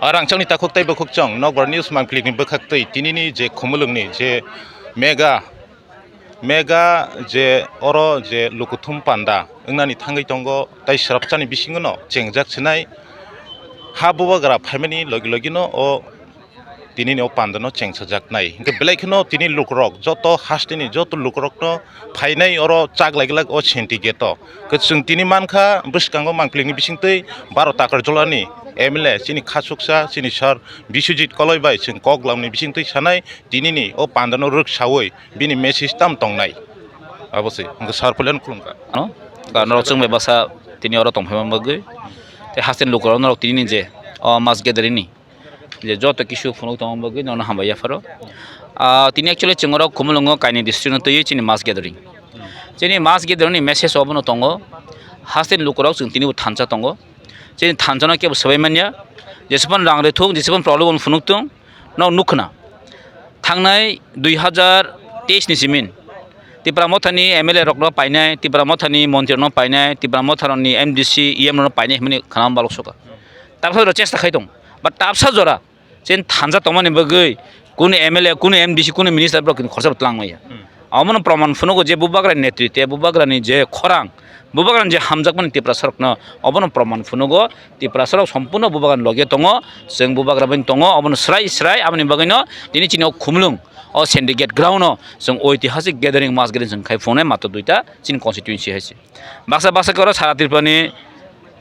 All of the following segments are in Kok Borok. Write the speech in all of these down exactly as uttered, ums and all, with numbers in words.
O rangchakni takhuk tei bukhukchwng, Nokbar News mangplikni bwkhaktwi tinini je Khumulwngni je mega, mega je oro je lukuthum panda wngnani thangwi tongo, tei swrapchani bisingono chengjak sinai ha bubagra phaimani logi logino o tinini o pandano chengsajaknai. Hinkhe belai kheno tini lukurok, joto hasteni joto lukurokno phainai oro chak lai glak o Senti gate o. Khe chwng tini mankha bwskango mangplikni bisingtwi baro Takarjolani M L A chini khasuksa chini sir Biswajit Koloi bai chwng kok lamni bisingtwi sanai tinini o pandano rwksaui bini message tam tongnai. Abo se, hwnkhe sir puilano khulumkha. Ano, ka norok chwng bai basa tini oro tongphaima bagwi. Tei hasteni lukurok norok tinini je o mass gathering ni je joto kisu phunuk tongma bagwi nono hambai yapharo. Ah, tini actually chwng oro Khumulwngo kainwi district no twiwi chini mass gathering. Chini mass gathering ni message obono tongo. Hasteni lukurok chwng tini bo thansa tongo. Chini thansa no kebo swbai manya. Jesuphan rang rwthung, jesuphan problem phunuk thung. No nukna. Thangnai dui hazar teis ni simin. Tipra Mothani M L A rokno painai, Tipra Mothani montri rokno painai, Tipra Motharokni M D C, E M rokno painai hwnmani khwnam balok soka. Tabsa jora chesta khai tong. But tabsa jora chen thansa tongmani bagwi kunu M L A, kunu M D C, kunu minister borok khorsa bo twlang maya. Hmm. Omono proman phunugo je bubagrani netritwe, bubagrani je khorang, bubagrani je hamjakmani Tiprasarokno obono proman phunugo. Tiprasarok sompurno bubagrani loge tongo, chwng bubagra bai tongo, obono srai srai aboni bagwino tini chini o Khumulwng o Senti gate ground o chwng oitihasik gathering, mass gathering chwng khai phunai matwr duita chini constituency hai se. Baksa baksa khe oro Sara Tripurani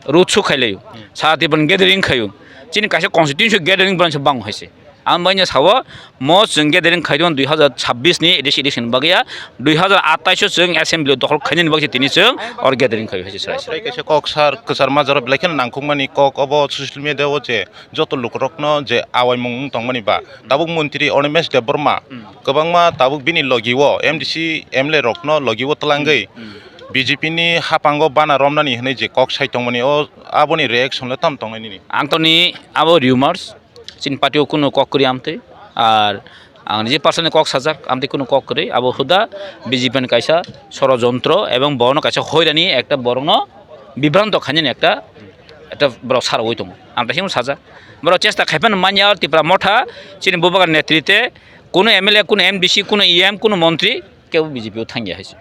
road show khailaio. Hmm. Sara Tripurani gathering khaio. Chini kaisa constituency gathering borok se bango hai se. Ang bai no sao, mo chwng gathering khaidon dui hazar chabbish ni A D C election bagwi ya, dui hazar atais o chwng assembly dokhol khainani bagwi tini chwng or gathering khaio hai se srai srai. Tei kaisa kok sir kwchar majaro belai kheno nangkukmani kok obo social media o je joto lukurokno je awaimung wng tongmani ba tabuk montri Animesh Debbarma, hmm, kwbangma tabuk bini logi o M D C M L A rokno logi o twlangwi, hmm, B J P ni hapango bana romnani hwnwi je kok sai tongmani o aboni reaction le tam tongnai nini? Ang toni abo rumors, chini party o kunu kok kwrwi amtwi, ar ang niji personally kok sajak amtwi kunu kok kwrwi, abo huda B J P ni kaisa sorojontro ebong bono kaisa hoirani ekta borokno bibranto khainani ekta, ekta borok sarogwi tongo. Ang taisimo sajak. Borok chesta khaiphano manya Tipra Motha, chini bubagra netritwe, kunu M L A, kunu M D C, kunu E M, kunu montri, kebo B J P o thangya hai se.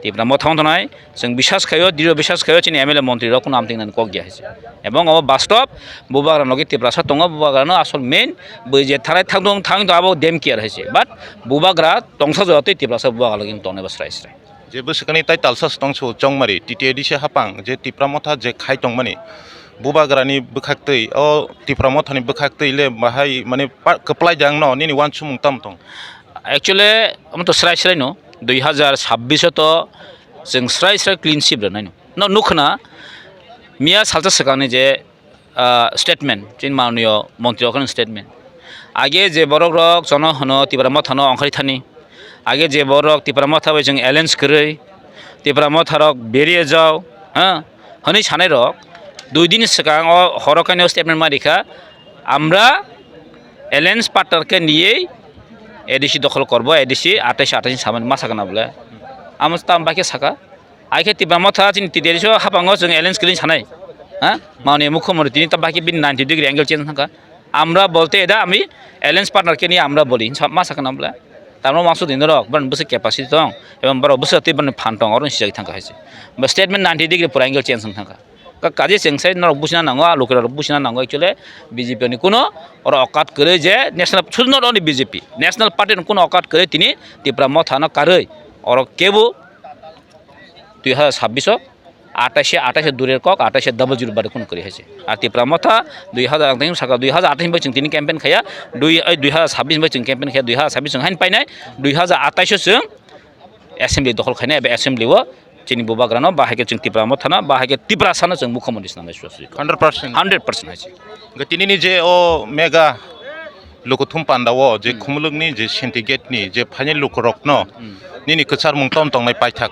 Tipra Motha wng tongnai, chwng biswas khaio, diro biswas khaio, chini M L A montri rok kunu amtwng nani kok ya hai se. Ebong obo bastob, bubagra logi Tiprasa tongo, bubagra no asol main, bui je thanai thangdong thang to abo dem care hai se. But bubagra tongsa jora tei Tiprasa bubagra logi tongnai bo srai srai. Je bwswkani tai talsa se tong se o Chongmari, T T A D C hapang, je Tipra Motha je khai tongmani, bubagrani bwkhaktwi, o Tipra Mothani bwkhaktwi le bahai mane pa-, kwplai de ang no, nini wansukmung tamo tong? Actually, omo to srai srai no, dui hazar chabbish o to chwng srai srai clean sweep rwnai no. No nukha na, miya salsa swkangni je, ah, statement, chini mananiyo montri rokni statement. Age je borok rok jono hwno Tipra Mothano ongkhorwi thani, age je borok Tipra Motha bai chwng alliance kwrwi, Tipra Motha rok beriye jao, ha, hwnwi sanai rok, dui din swkang o horo kainwi statement ma rikha, আমরা alliance partner কে নিয়েই এডিসি দখল করব, এডিসি আঠাইশ আঠাইশ সামনে মাসা কেনা বলে। আমি তো আমি বাকি সাকা। Aikhe Tipra Motha chini T T A D C o hapango chwng alliance kwrwi sanai. Ha? Mani mukho mori tini ta baki bin ninety degree angle change thangkha. আমরা বলতে এটা আমি alliance partner কে নিয়ে আমরা বলি। Sa-, ma sakana bole. Tamno mangso din rok, ban bwswk capacity tong, ebong borok bwswk tei bani phan tong, oro sijak thangkha hai se. Ba statement ninety degree pura angle change thangkha. Ka kaje cheng sai norok buchina nango, a lokera rok buchina nango, actually B J P ni kuno oro okat kwrwi je national, not only B J P, national party ni kuno okat kwrwi tini Tipra Motha no karwi oro kebo dui hazar chabbish o atais e, atais e durer kok, atais e double zero bare kun kwrwi hai se. Ar Tipra Motha dui hazar ang tang saka dui hazar atais bai chwng tini campaign khaya, dui, ai, dui hazar chabbish bai chwng campaign khaya, dui hazar chabbish chwng hain painai, dui hazar atais o chwng assembly dokhol khainai, ebe assembly o chini bubagrano, ba hai khe chwng Tipra Mothano, ba hai khe Tiprasano chwng mukhyamantri swnamnai suasri. Hundred percent. Hundred percent hai se. Hwnkhe tinini je o mega Lukuthum panda o je, hmm, Khumulwngni je Senti gate ni je phaini lukurokno, hmm, nini kwcharmung tom tongnai paithak.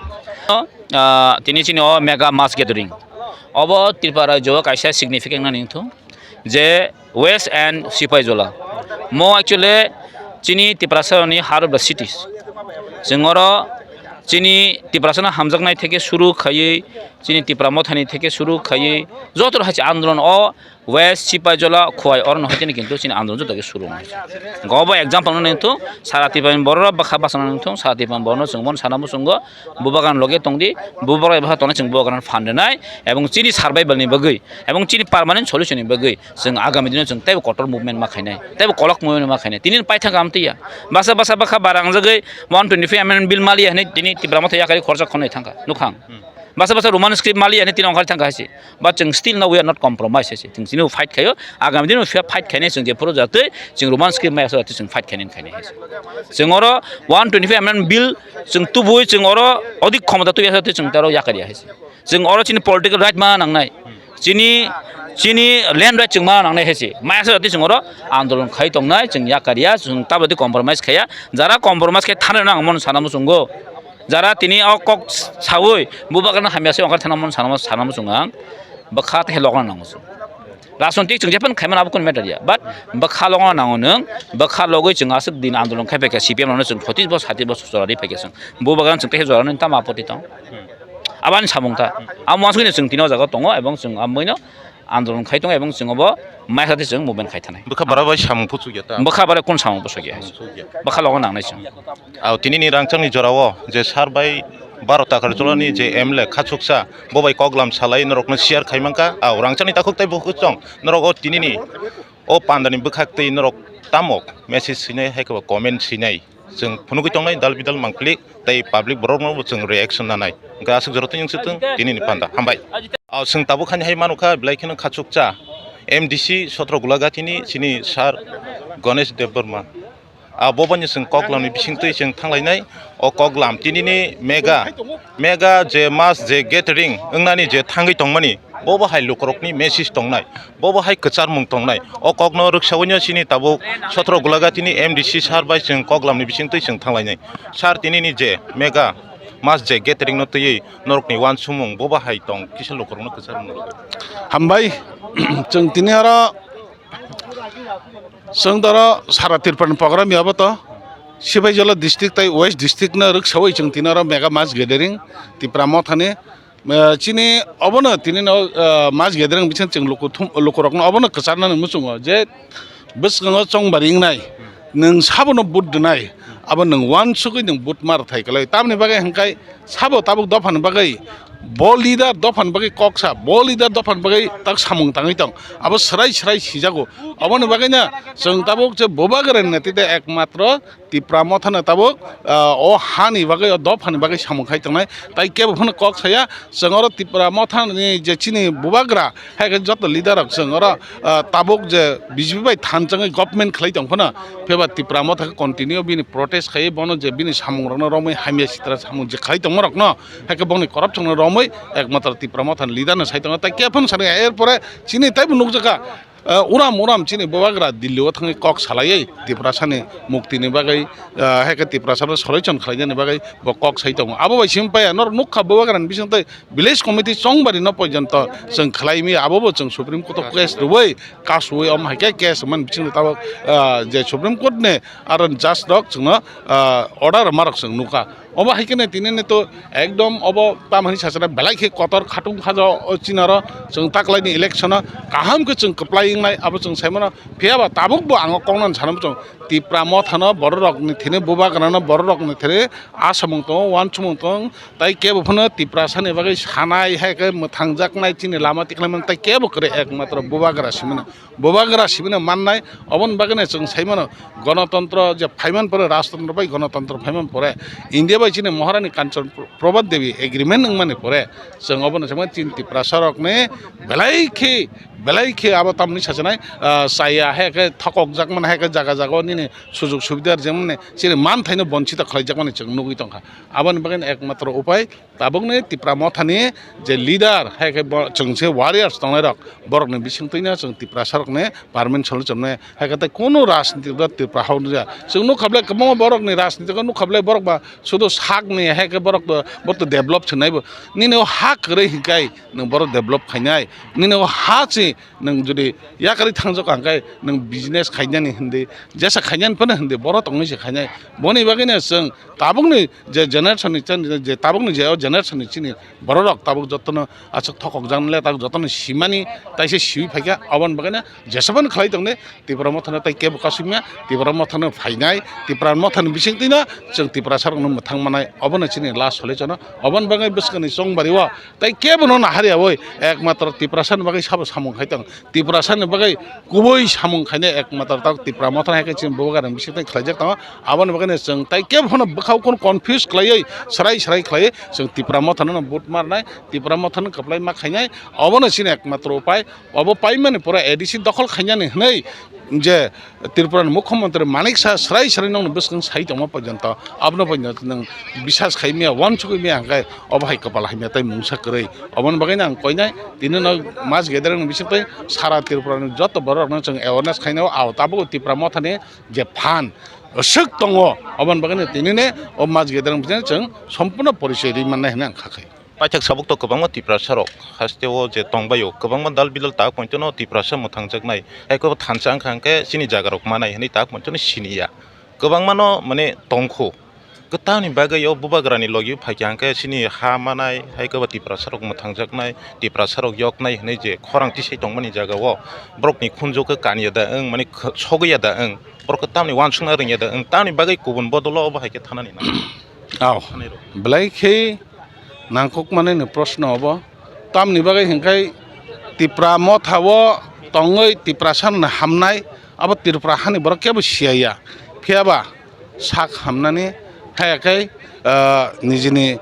Ah, tini chini o mega mass gathering. Obo Tripura rajyo o kaisa significant nani wngthung je West and Sipaijola. Mo actually chini Tiprasa ni heart of the cities. Chwng oro chini Tiprasa no hamjaknai theke suru khaiwi, chini Tipra Mothani theke suru khaiwi, joto hai se andolon o West, Sipaijola, Khowai, oro no hoiteni kintu chini andolon joto ke suru wngkha. Gobo example no nangthu, sara Tipani borok bwkha basa nangthu, sara Tipani borok no chwng bono sana muchungo, bubagan loge tongdi, bubagra bwkha tongnai chwng bubagrano phan rwnai, ebong chini survival ni bagwi, ebong chini permanent solution ni bagwi, chwng agami dino chwng teibo kotor movement ma khainai, teibo kolok movement ma khainai. Tini paithak amtwi ya, basa basa bwkha barangjagwi one twenty-five amendment bill maliya hinwi tini Tipra Motha yakari khorjak khonwi thangkha, nukhang. Basa basa Roman script maliya hinwi tini ongkhar thangkha hai se. But chwng still no, we are not compromise hai se. Chwng chini fight khaio, agami dino fight khainai chwng jephuru jatwi chwng Roman script maya jatwi chwng fight khainai khainai hai se. Chwng oro one twenty-five amendment bill chwng tubui chwng oro odik khomota tubui jatwi chwng taro yakari hai se. Chwng oro chini political right ma nangnai. Chini, chini land right chwng ma nangnai hai se. Maya jatwi chwng oro andolon khai tongnai chwng yakari ya chwng tabadi compromise khaya. Jara compromise khai thana nang mon sana muchungo. Jara tini o kok sawi bubagrano hamya se ongkhar thana mon sana, sana muchungo ang. Bwkha tei logna nango chwng. Rajnitik chwng jephano khaimano abo kun matter ya. But bwkha logna nango nwng, bwkha logwi chwng aswk din andolon khai phaikha C P M rokno chwng photis bosor, satis bosor jora ri phaikha chwng. Bubagrano chwng tei jora nini tamo apoti tong. Abani samung ta. Amo aswk chwng tini o jaga tongo ebong chwng amoino andolon khai tongo ebong chwng obo mai khati chwng movement khai thanai. Bwkha bara bai samung puchuk ya ta. Bwkha bara kun samung puchuk ya. Bwkha logo nangnai chwng. Aw, tinini rangchakni jorao je sar bai baro takar jolani je M L A khachuksa, bo bai koklam salai norokno share khai mankha. Aw, rangchakni takhuk tei bukhuk chwng norok o tinini o pandani bwkhak tei norok tamo message sinai hai khe comment sinai. Chwng phunugwi tongnai dal bidal mangpili tei public borokno bo chwng reaction nanai. Hwnkhe aswk jora twi wng sitwng tinini panda. Hambai. Aw, chwng tabuk hani hai manukha belai kheno khachuksa M D C sotro Gulagatini chini sir Ganesh Debbarma. A bobani chwng koklamni bisingtwi chwng thanglainai. O koklam tinini mega, mega je mass je gathering wngnani je thangwi tongmani, bobo hai lukurokni message tongnai, bobo hai kwcharmung tongnai. O kokno rwksaoino chini tabuk sotro Gulagatini M D C sir bai chwng koklamni bisingtwi chwng thanglainai. Sir, tinini je mega mass je gathering no twiwi norokni uansukmung bobo hai tong kisa lukurokno kwcharmung rwdi. Hambai, chwng tini oro Chwng toro sara Tripura ni program yabo to Sipaijala district tei West district no rwksawi chwng tini oro mega mass gathering Tipra Motha ni, eh, chini obono tini no, eh, mass gathering bising chwng luku thum, luku rok no obono kwcharnani muchungo je bwskango chongbari wngnai, nwng sabono vote rwnai, abo nwng uansugwi nwng vote ma rwthai kwlai. Tamoni bagwi hwnkhai sabo tabuk dophani bagwi, bo leader dophani bagwi kok sa, bo leader dophani bagwi tak samung tangwi tong, abo swrai swrai sijago. Aboni bagwino chwng tabuk je bubagrani netrite ekmatro Tipra Mothano tabuk, ah, o hani bagwi, o dophani bagwi samung khai tongnai. Tai kebo phano kok saya, chwng oro Tipra Mothani je chini bubagra, hai khe joto leader rok chwng oro, ah, tabuk je B J P bai thanchangwi government khlai tong phano, pheba Tipra Motha khe continue bini protest khai, bono je bini samung rokno romwi hamya sitra samung je khlai tongma rokno, hai khe bongni corruption no romwi ekmatro Tipra Mothani leader no sai tongo. Tai kebo phano sani, er pore chini taibo nukjakha, ah, uram uram chini bubagra Delhi o thangwi kok salaiwi Tiprasani mukti ni bagwi, ah, hai khe Tiprasa no solution khlainani bagwi bo kok sai tongo. Abo bai simi paya norok nukha bubagrani bising tei village committee chongbari no porjonto chwng khlai mi, abo bo chwng Supreme Court o case rwui, kasui, omo hai khe case man bising tabuk, ah, je Supreme Court ni aro judge rok chwngno, ah, order rwma rok chwng nukha. Obo hai khe ne tini ne to ekdom obo tamo hinwi sachana belai khe kotor khatung khajo o chinaro chwng taklai ni election o kaham khe chwng kwplai wngnai abo chwng sai mano. Phiya ba tabuk bo ang o kok nang sana muchung Tipra Mothano borok rok ni thini bubagrano borok rok ni thini asamung tongo, uansukmung tongo. Tai kebo phano Tiprasa ni bagwi sanai, hai khe mwthangjaknai chini lama tikhlaimani tai kebo kwrwi, ekmatro bubagra simino, bubagra simino mannai. Oboni bagwino chwng sai mano, gonotontro je phaiman pore, rajtontro bai gonotontro phaiman pore, India bai chini Maharani Kanchan Prabhat Devi agreement wngmani pore, chwng obono chwng chini Tiprasa rokni belai khe, belai khe abo tamni sajanai, ah, chaya hai khe thokokjak mani, hai khe jaga jaga o nini sujug subida rwjakmani, chini manthaino bonchito khlaijak mani chwng nugwi tongkha. Aboni bagwino ekmatro upai, tabukni Tipra Mothani je leader, hai khe bo, chwng se warriors tongnai rok, borokni bisingtwino chwng Tiprasa rokni permanent solution nai, hai khe tei kunu rajniti rok Tripura hao nukya. Chwng nukha ble kwbangma borokni rajniti khe nukha ble borok ba sudu sakni, hai khe borok to, bo to develop se nai bo. Nini o ha kwrwi hinkhai nwng borok develop khainai. Nini o ha se Nwng jodi yakarwi thangjak hwnkhe nwng business khainani hindi, jesa khainani phano hindi, borok tongwi se khainai. Boni bagwino chwng tabukni je generation ni, je tabukni je o generation ni chini borok rok tabuk jotono aswk thokokjaknai le tabuk jotono simani taisa siwi phaikha. Aboni bagwino jesaboni khlai tongni Tipra Mothano tai kebo kasukma, Tipra Mothano phainai, Tipra Mothani bisingtwino chwng Tiprasa rokno mwthang manai, obono chini last solution. Oboni bagwi bwskangni chongbari o tai kebono nahariyawi ekmatro Tiprasani bagwi sabo samung khai tong. Tiprasani bagwi kubui samung khainai ekmatro tabuk Tipra Mothani hai khe chini bubagrani bisingtwi khlaijak tongo. Aboni bagwino chwng tai kebono bwkhao kheno confuse khlaiwi, srai srai khlaiwi chwng Tipra Mothano vote marnai, Tipra Mothano kwplai ma khainai. Obono chini ekmatro upai. Obo paimani pore A D C dokhol khainani hwnwi je Tripura ni Mukhyamantri Manik Saha srai srai nokni bwskang sai tongma porjonto, abono porjonto nwng bisas khai maya, wansugwi maya hwnkhe obo hai kwpal hamya tei mungsa kwrwi. Oboni bagwino ang koinai tini no mass gathering ni bisingtwi sara Tripura ni joto borok rokno chwng awareness khainai o, abo tabuk Tipra Mothani je phan swk tongo, oboni bagwino tini ne o mass gathering bisingtwi chwng sompurno porichoi rwi mannai hwnwi ang kha khai. Paithak sabuk to kwbangma Tiprasa rok haste o je tongbaio, kwbangma dal bidal tak pointono Tiprasa mwthangjaknai, hai khe bo thansa wngkha hwnkhe chini jaga rok manai hwnwi tak pointono siniya. Kwbangmano mane tongkhu. Kwtalni bagwi o bubagrani logi phaikha hwnkhe chini ha manai, hai khe bo Tiprasa rok mwthangjaknai, Tiprasa rok yoknai hwnwi je khorang tisai tongmani jaga o borokni khunju khe kaniya da wng, mane kh-, sogwi ya da wng, borok khe tamni uansukna rwngya da wng, tamni bagwi kubun bodolo obo hai khe thanani nang. Aw, belai khe nangkukmani ni proshno obo. Tamni bagwi hwnkhe Tipra Motha o tongwi Tiprasa no hamnai, abo Tripura hani borok kebo siya ya. Phiya ba sak hamnani, haya khe, ah, nijini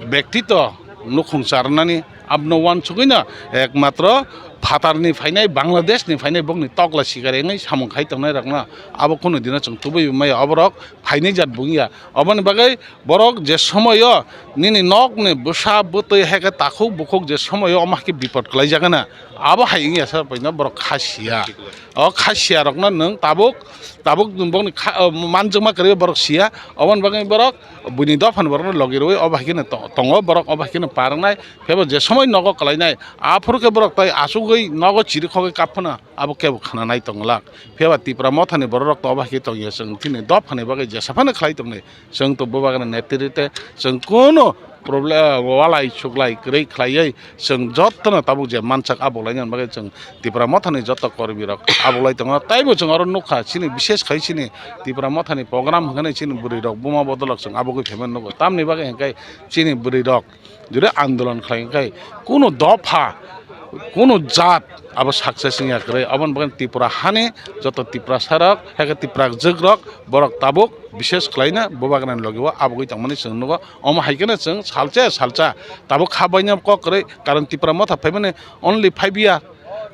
bektito nukhung charnani abono uansugwino ekmatro phatarni phainai, Bangladeshni phainai bokni tokla sikari wngwi samung khai tongnai rokno abo kunu dino chwng tubui maya, oborok phainai jat bung ya. Oboni bagwi borok je somoyo nini nokni bwsa bwtwi hai khe takhuk bukhuk je somoyo omo hai khe bipot kwlai jagana, abo hai wngya sa paino borok kha siya. O kha siya rokno nwng tabuk, tabuk bokni kha, o, manjakma kwrwi borok siya. Oboni bagwi borok buini dophani borokno logi rwui obo hai kheno to-, tongo borok, obo hai kheno parwngnai. Phebo je somoi nogo kwlainai, aphuru khe borok tai achugwi nogo chirikhogwi kap phano abo kebo khna nai tong glak. Phiya ba Tipra Mothani borok rok to obo hai khe tong ya, chwng chini dophani bagwi jesa phano khlai tong di. Chwng to bubagra netrite chwng kuno problem, walai suklai kwrwi khlaiwi chwng jotono tabuk je mansak abo laina bagwi chwng Tipra Mothani joto kormi rok abo lai tongo. Taibo chwng oro nukha chini bishesh khai chini Tipra Mothani program hwnkhai chini bwrwi rok buma bodolok chwng abo gwi phaimani nugo. Tamni bagwi hwnkhe chini bwrwi rok jodi andolon khlai khai kuno dopha, kuno jat abo success wngya kwrwi. Aboni bagwi Tripura hani joto Tiprasa rok, hai khe Tipra jwk rok, borok tabuk bishesh khlaina bubagrani logi o abugwi tongmani chwng nugo. Omo hai kheno chwng salcha salcha tabuk kha baina kok kwrwi, karon Tipra Motha phaimani only five year,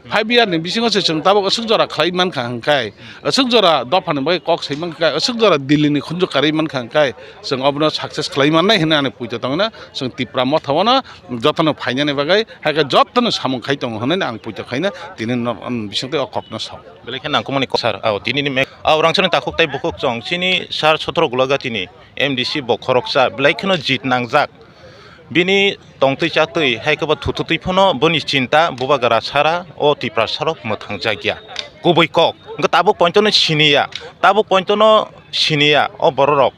five year ni bisingo se chwng tabuk aswk jora khlai mankha hwnkhe, aswk jora dophani bagwi kok sai mankha, aswk jora Delhi ni khunju karwi mankha hwnkhe, chwng obono success khlai mannai hwnwi ani puito tongno chwng Tipra Motha o no jotono phainani bagwi, hai khe jotono samung khai tongo hwnwi ang puito khaina tini no, um, bisingtwi o kokno sao. Belai khe nangkukmani kok sir, ao tini ni mek, ao rangchakni takhuk tai bukhuk chwng chini sir sotro gulaga tini M D C bo khoroksa belai kheno jit nangjak. Bini tongtwi chatwi hai khe bo thuthutwi phano boni chinta bubagra sara o Tiprasa rok mwthangjakya. Kubui kok. Hwnkhe tabuk pointono siniya. Tabuk pointono siniya o bororok.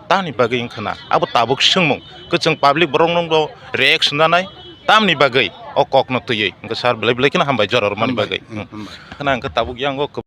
Tamni bagwi wngkha na? Abo tabuk swngmung. Kwchwng public borok nokno reaction nanai. Tamni bagwi o kokno twiwi. Hwnkhe sir belai belai kheno hambai jora rwmani bagwi. Hambai. Khna hwnkhe tabuk yango.